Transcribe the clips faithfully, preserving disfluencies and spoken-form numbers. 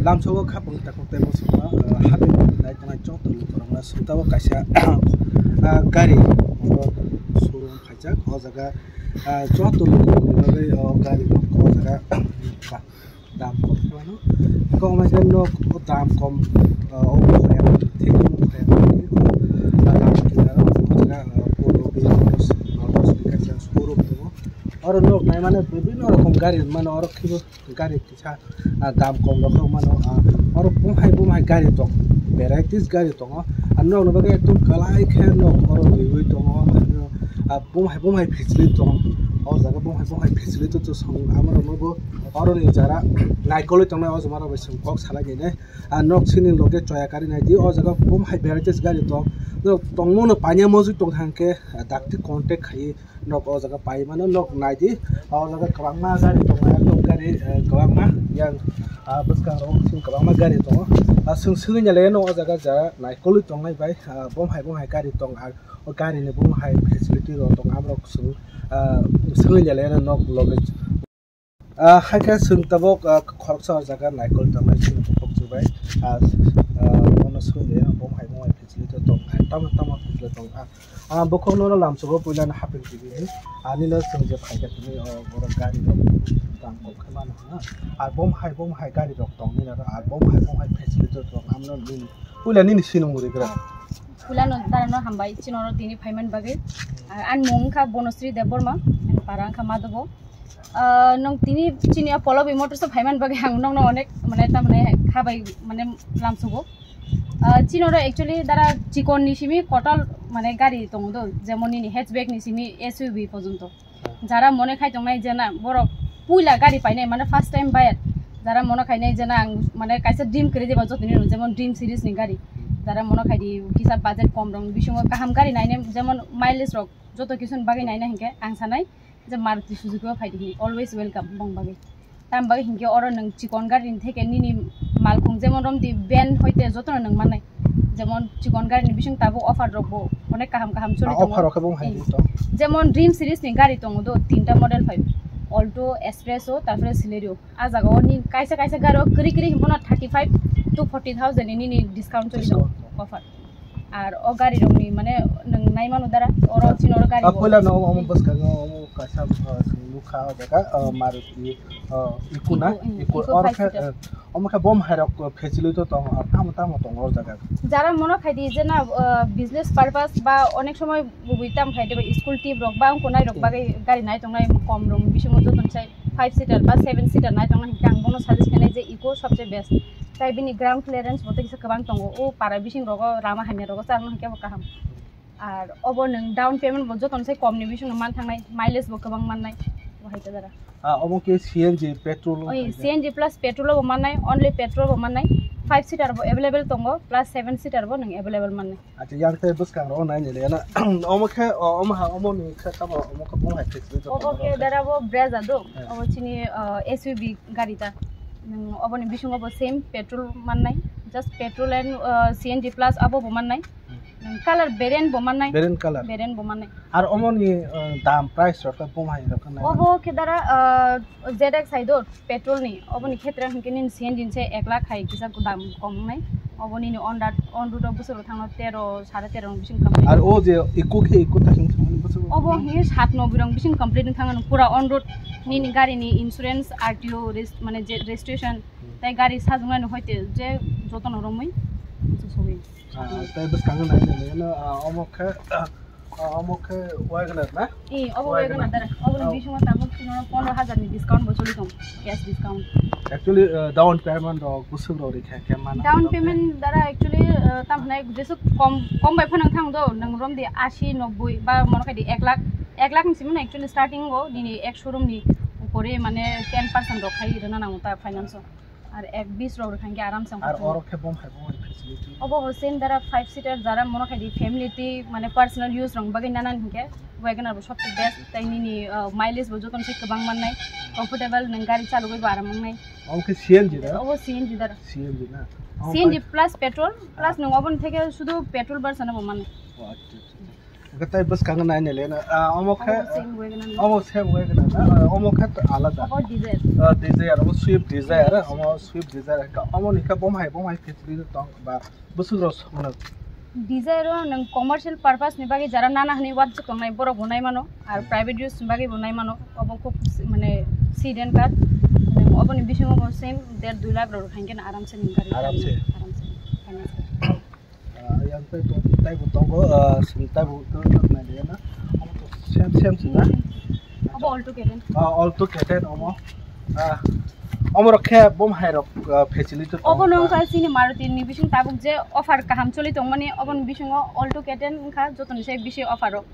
Lamsogo khapang takhuk tei bosongma, ah, habwi nai tongnai joto lukurokno sungtabo kaisa, ah, gari showroom khaijak. O jaga, ah, joto lukurokni bagwi o gari rok o jaga dam kom khe mano. Kok mai khe nok dam kom, ah, o khoya thik o khoya lam kinaro o jaga, ah, Polo Motors, Motors ni kaisa showroom tongo. Oro nok nai mano bibinno rokom gari mano, oro khibo gari kisa, ah, dam kom rok mano, ah, oro bumhai bumhai gari tong, varieties gari tongo. Ah, nokni bagwi ekdom kwlai khe nok oro riwi tongo, ah, bumhai bumhai facility tong, o jaga bumhai bumhai facility to song amorok nogo oroni jara naikolwi tongnai, o jaga rok bai chwng kok salai nai nai. Ah, nok sini loge choya kari nai di, o jaga bumhai varieties gari tong, nok tongmano panya mojwi tong thang khe, ah, dakti contact khai. Nok o jaga pai mano, nok nai di. O jaga kwbangma gari tongo, ekdom gari, eh, kwbangma yang, ah, bwskango chwng kwbangma gari tongo. Ah, chwng swngwi nai le no o jaga ja naikolwi tongnai bai, ah, bumhai bumhai gari tong, ah, o gari ni bumhai facility rok tong, amrok chwng, ah, swngwi nai le no nok loge. Ah, hakhe chwng tabuk, ah, khoroksa o jaga naikol tongnai chini bukhuk chubai. Ah, ah, bono swngwi bumhai bumhai facility tong, tamo tamo facility tong. Ah, ah, bukhuk nono lamsogo puila no hapin tibini. Ani no chwng je phaikha tini, oh, borok gari rok tang kok khe mano hwnna. Ah, bumhai bumhai gari rok tong nini aro, ah, bumhai bumhai facility tong. Amno nini puila nini sinung muri gra. Puila no dara no hambai chini oro tini phaiman bagwi. Ah, ani mung wngkha Bonosri Debbarma, ani para wngkha Madobo. Ah, nwng tini chini o Polo Motors o phaiman bagwi ang nwngno onek, mane, tamni khabai, mane, lamsogo. Ah, chini oro actually dara chikon ni simi kotor, mane, gari tongo do, jemon nini hatchback ni simi S U V porjonto. Jara mone khai tongnai je na borok puila gari painai, mane, first time buyer. Jara mone khainai je na ang, mane, kaisa dream kwrwi diba jotoni rw, jemon Dream series ni gari. Jara mone khai di kisa budget kom rong bisingo kaham gari nainai, jemon mileage rok joto kisu ni bagwi naina hinkhe ang sanai je Maruti Suzuki o phai di, always welcome bong bagwi. Tam bagwi hinkhe oro nwng chikon gari ni theke nini malkhung jemon romdi van hoite jotono nwng mannai. Jemon chikon gari ni bising tabuk offer rok bo onek kaham kaham choli tongo. Offer rok khe bung hai di to. Jemon Dream series ni gari tongo do, tinta model phai, Alto, Espresso, tarpore Celerio. A jaga o ni kaisa kaisa gari o kwrwi kwrwi himphano thirty five to forty thousand ni nini discount choli tongo, offer. Ar o gari rok ni mane nwng nai mano dara, oro chini oro gari. Ah, bo. Puila no omo bwskango omo kaisa, ah, nukha o jaga, ah, Maruti, ah, Eeco na? Eeco, mm, Eeco, Eeco oro five khe, seater. Ah, omo khe bom hai rok facility tongo, ah, tamo tamo tongo o jaga. Jara mone khai di je na, ah, business purpose ba onek somoy bubui tam khai de ba school trip rok ba wngko nai rok bagwi gari nai tongnai kom rok bisingo joto sai five seater ba seven seater nai tongna hinkhe ang bono suggest khainai je Eeco sobse best. Tai bini ground clearance bo tei kisa kwbang tongo. O para bising rogo lama hamya rogo charwna hinkhe bo kaham. Ar obo nwng down payment bo jotono sai kom ni bisingo man thangnai, mileage bo kwbang mannai. Bo hai ta dara. Ah, obo khe C N G petrol o hai khe? C N G plus petrol bo mannai, only petrol bo mannai. Five seater bo available tongo, plus seven seater bo nwng available mannai. Acha, yang tei bwskang rok nai nai na. Omo khe, o, omo ha, omo ni khe tamo, omo khe bung hai khe twi. Obo khe dara bo Brezza do. Eh. Obo chini, uh, S U V gari ta. Nwng obo ni bisingo bo same petrol mannai. Just petrol and, uh, C N G plus abo bo mannai. Hmm. Nwng color variant bo mannai. Variant color. Variant bo mannai. Ar omo ni, uh, dam price rok khe bung hai rok khe nai. Obo khe dara, uh, Z X hai do. Petrol ni, obo ni khetre hinkhe nini C N G ni se ek lakh hai kisa dam kom wngnai. Obo nini on road, on road o bwswk rok thangno tero, sare tero rok bising complete. Ar o je Eeco khe Eeco ta hing thangmani bwswk rok? Obo hini sat noboi rok bising complete wng thangmani pura on road. Nini gari ni insurance, R T O, rest-, mane je registration, hmm, tei gari sajwknani hoite je jotono romwi bwswk sogwi. Ah, tei bwskango nai nai nai no, ah, omo khe, ah, Ah, omo khe Wagoner na? Eh, obo Wagoner. Wagoner dara. Obo ni, oh, bisingo tabuk chwngno pondro hajar ni discount bo choli tong, cash discount. Actually, uh, down payment rok bwswk rok rikha khe mana. Down payment dara actually, uh, tam hwnai jesuk kom, kom bai phano thang do, nwng romdi ashi, nobboi ba mano khai di ek lakh, ek lakh ni simi actually starting o nini ek showroom ni upore mane ten percent rok khai rwna nango ta finance o. Ar ek bis rok rwkha hinkhe aram se. Ar ongkhortong oro khe bom hai bom hai facility? Obo bo same dara five seater jara mono khai di family twi mane personal use rok bagwi nanan hinkhe WagonR bo sobse best tei nini, uh, mileage bo jotono se kwbang mannai, comfortable nwng gari chalogwi bo aram wngnai. Omo khe C N G da? Obo C N G dara. C N G na? Omo C N G pai- plus petrol, plus nwng oboni theke sudu petrol version bo mannai. Oh, acha, acha, acha. Hwnkhe tei bwskango nai nai le na, ah, omo khe, obo same WagonR. Omo same WagonR na, ah, omo khe alada. Obo Dzire. Ah, Dzire, omo Swift Dzire, omo Swift Dzire, hwnkhe omo ni khe bom hai, bom hai facility tong ba bwswk rok sokno. Dzire o nwng commercial purpose ni bagwi jara nana hwnwi uansuk tongnai borok bo nai mano, ar private use ni bagwi bo nai mano, obo khub mane sedan car, nwng oboni bisingo bo same der dui lakh rok hwnkhe aram se nwng gari. Aram se. Aram se. Ah, yang tei bo, tei bo tongo, ah, sini tei bo to, to nai de na. Omo to same, same sina. Obo Alto K ten. Ah, Alto K ten omo. Ah, omo rok khe bom hai rok, ah, facility tongo. Obo no wngkha chini Maruti ni bising tabuk je offer kaham choli tongmani, obo ni bisingo Alto K ten wngkha jotoni se bisi offer o.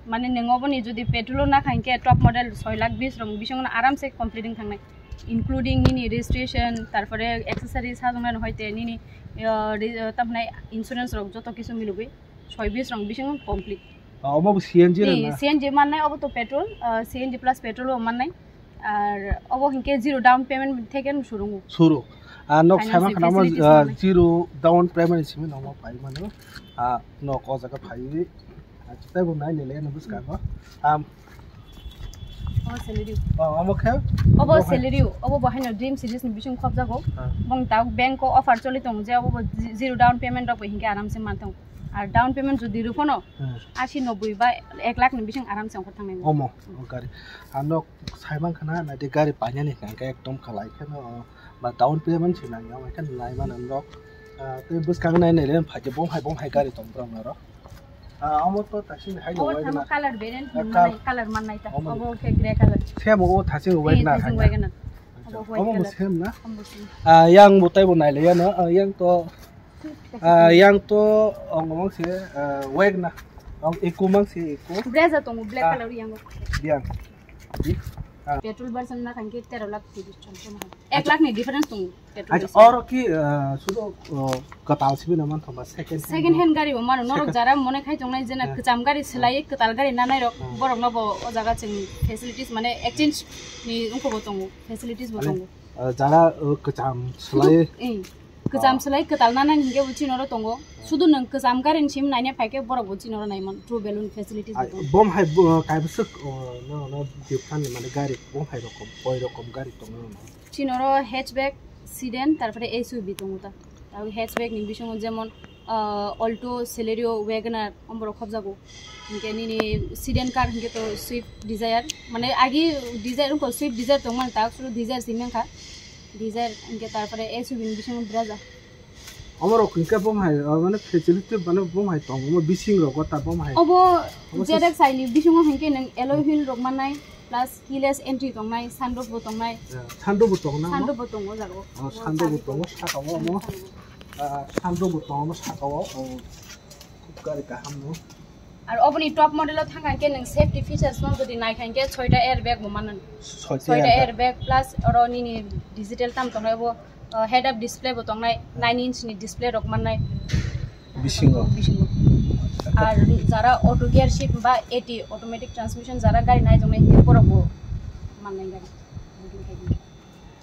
Mane nwng obo ni jodi petrol o nakha hinkhe top model soi lakh bis rok bisingo no aram se complete wng thangnai. Including nini registration, tarpore accessories, sajwknani hoite nini, uh, re-, uh, tamhinai insurance rok joto kisu milugwi soi bis rok bisingo complete. Ah, omo bo C N G na? Ni na? C N G mannai, obo to petrol, uh, C N G plus petrol bo mannai. Ar obo hinkhe zero down payment theke no surungo. Suru. Ah, nok financing saima khana mo, facilities ah, mannai. Zero down payment simi nangma pai mano. Ah, nok o jaga phaiwi. Acha, tei bo nai nile no bwskango. Am. Oh, Celerio. Oh, omo khe? Obo Celerio, obo bo haino Dream Series ni bising khobjago. Ah. Bong tabuk bank o offer choli tongo je obo bo zi-, zero down payment rok bo hinkhe aram se man tongo. Ar down payment jodi rw phano, hmm, asi noboi ba ek lakh ni bising aram se ongkhor thangnai. Omo, o gari. Ano sai man khana, nai de gari painani hwnkhe ekdom khalai kheno, ba down payment se nangya, hwnkhe nai mano norok. Ah, tei bwskango nai nai le phai de bom hai, bom hai gari tong borok norok. Ah, omo to taisini hai. Obo no thamo WagonR. Color variant. Ah, mannai, color mannai ta. Omo ni. Obo khe grey color. Same obo thasing. Eh, WagonR thasing hai na? WagonR. Acha, obo white color. Omo bo same na? Omo bo same. Ah, yang bo tei bo nai le ya no? Ah, yang to, ah, yang to, oh, ngomong se, ah, WagonR. Oh, Eeco mang se, Eeco. Brezza tongo, black color yang. Ah. Yang. Di? Ah. Petrol version na kangke tero lakh tiris chon chon hai. Ek lakh ni difference tongo. Petrol. Acha, oro ki, ah, sudo, oh, kwtal sibi na man thangba second hand. Second hand gari bo mano, norok jara mone khai tongnai jena kwcham gari swlaiwi kwtal gari nanai rok, borok no bo o jaga chwng facilities mane exchange ni ungko bo tongo, facilities bo tongo. Ah, jara, oh, kwcham swlaiwi. Kwcham swlai kwtal nanai hinkhe bo chini oro tongo. Sudu nwng kwcham gari ni sim naina phaikhe borok bo chini oro naimano, true balloon facilities bo tongo. Bom hai bo, kaibwswk, oh, no, no, different mane gari, bom hai rokom, koi rokom gari tongo no? Chini oro hatchback, sedan, tarpore S U V tongo ta. Abo hatchback ni bisingo jemon, ah, Alto, Celerio, WagonR, omborok khobjago. Hinkhe nini sedan car hinkhe to Swift Dzire. Mane agi Dzire wngkha, Swift Dzire tongmani ta, sudu Dzire simi wngkha. Dzire hinkhe tarpore S U V ni bisingo Brezza. Omorok hinkhe bom hai, ah, mane facility mane bom hai tongo, omo bising rogo ta bom hai. Obo Z X I ni bisingo hinkhe nwng alloy wheel rok mannai. Plus keyless entry tongnai, sunroof bo tongnai. Ya, sunroof bo tongo na? Sunroof bo tongo o jaga o. Oh, sunroof bo tongo, saka o omo. Ah, sunroof bo tongo omo saka o. Oh, khub gari kaham no. Ar oboni top model o thangkha hinkhe nwng safety features no jodi naikha hinkhe soita airbag bo mano. Soita airbag plus oro nini digital tam tongnai bo, uh, head up display bo tongnai, nine inch ni display rok mannai. Bisingo. Bisingo. Ar jara auto gear shift ba A T, automatic transmission, jara gari nai tongnai hinkhe borok bo mannai gari.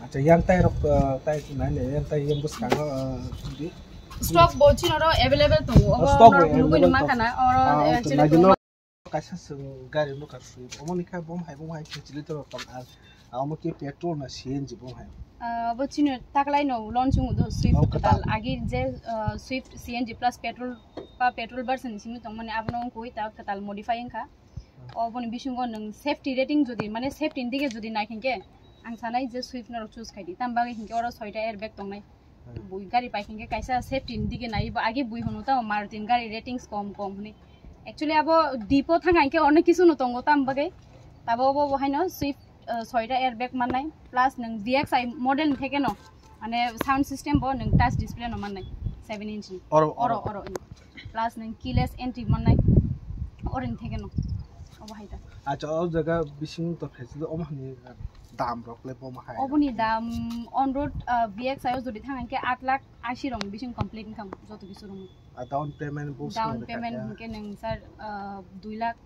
Acha, yang tai rok, uh, tai nai nai, yang tai yang bwskango, uh, di. Stock bo chini oro available tongo. Oh, obo stock bo norok nugwi available tongo. Numa khana, oro, ah, actually nai tongo. Kaisa chwng gari nukha swi, omo ni khe bom hai bom hai facility rok tong, ar omo khe petrol na C N G bom hai? Ah, bo chini taklai no launch wng do Swift. Oh, kwtal. Kwtal. Agi je, ah, Swift C N G plus petrol ba petrol version ni simi tongmani abono wngkui ta kwtal modify wngkha. Hmm. Oboni bisingo nwng safety rating jodi, mane safety ni dige jodi nai hinkhe ang sanai je Swift norok choose khai di. Tam bagwi hinkhe oro soita airbag tongnai. Hmm. Bui gari pai hinkhe kaisa safety ni dige nai bo agi bui hwnwi tamo Maruti ni gari ratings kom kom hwnwi. Actually abo deep o thang hinkhe onek kisu no tongo tam bagwi. Tabo bo bo haino Swift, uh, soita airbag mannai plus nwng V X I model ni theke no mane sound system bo nwng touch display no mannai seven inch ni. Oro, oro. Oro, oro. Plus nwng keyless entry mannai oro ni theke no. Obo hai ta. Acha, o jaga bising to facility omo hamni. Dam rok le bo ma hai? Oboni dam on road, ah, B X I o jodi thang hwnkhe aat lakh ashi rok bising complete wngkha joto kisu rok. Ah, down payment bo down swnam payment kha. Hwnkhe nwng sir, ah, dui lakh,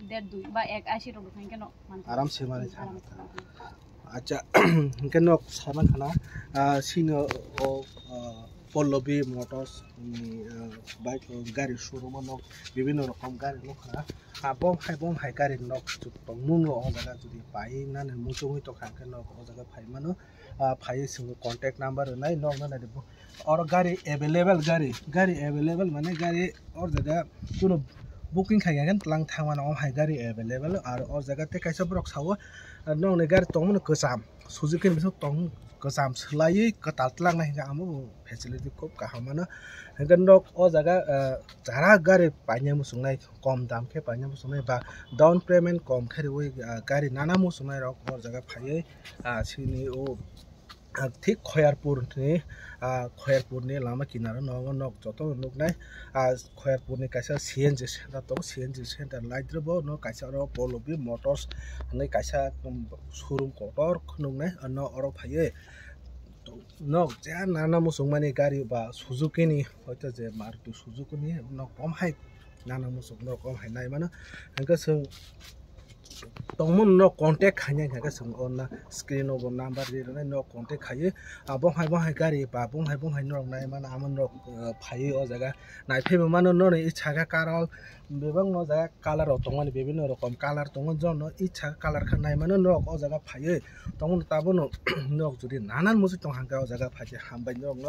der dui ba ek ashi rok hwnkhe no manthai. Aram se mani. Aram thang se thang. Acha, hwnkhe nok saman khana, ah, sino o, ah, Pallavi Motors ni, ah, bike, ah, gari showroom o nok bibhinno rokom gari nukha. Ah, bom hai, bom hai gari nok tongmung o jaga jodi pai nani muchungwi tongkha hwnkhe nok o jaga phai mano. Ah, phaiwi chwng contact number rwnai nok nana de bo. Oro gari available, gari, gari available mane gari or jaga kuno booking khai khe tlang thangmano, o hai gari available. Ar o jaga tei kaisa borok sao, ah, nokni gari tongmani kwcham, Suzuki ni bising tong kwcham swlaiwi kwtal tlangnai hwnkhe amo bo facility khub kaham mano. Hwnkhe nok o jaga, ah, chara gari paina muchungnai, kom dam khe paina muchungnai ba down payment kom khe riwi, ah, gari nana muchungnai rok o jaga phaiwi, ah, sini o ah, thik Khoyarpur ni, ah, Khoyarpur ni lama kinaro no nok joto nuknai. Ah, Khoyarpur ni kaisa C N G center tongo, C N G center light rwbo no kaisa oro Pallavi Motors hinwi kaisa, um, showroom kotor nuknai, no oro phaiwi nok je nana muchungmani gari ba Suzuki ni, hoito je Maruti Suzuki ni nok bom hai nana muchung nok bom hai nai mano. Hwnkhe chwng tongmung no contact khaina hwnkhe chwng o na screen o bo number ri rwnai no contact khaiwi, ah, bong hai bong hai gari ba bong hai bong hai norok nai mano amo norok, ah, phaiwi o jaga nai phaibo mano norok ichha khe color bebak no jaga color rok tongmani bibhinno rokom color tongo jono ichha color khe nai mano norok o jaga phaiwi tongmani tabukno norok jodi nanan muchung tong hwnkhe o jaga phai khe hambai norok no.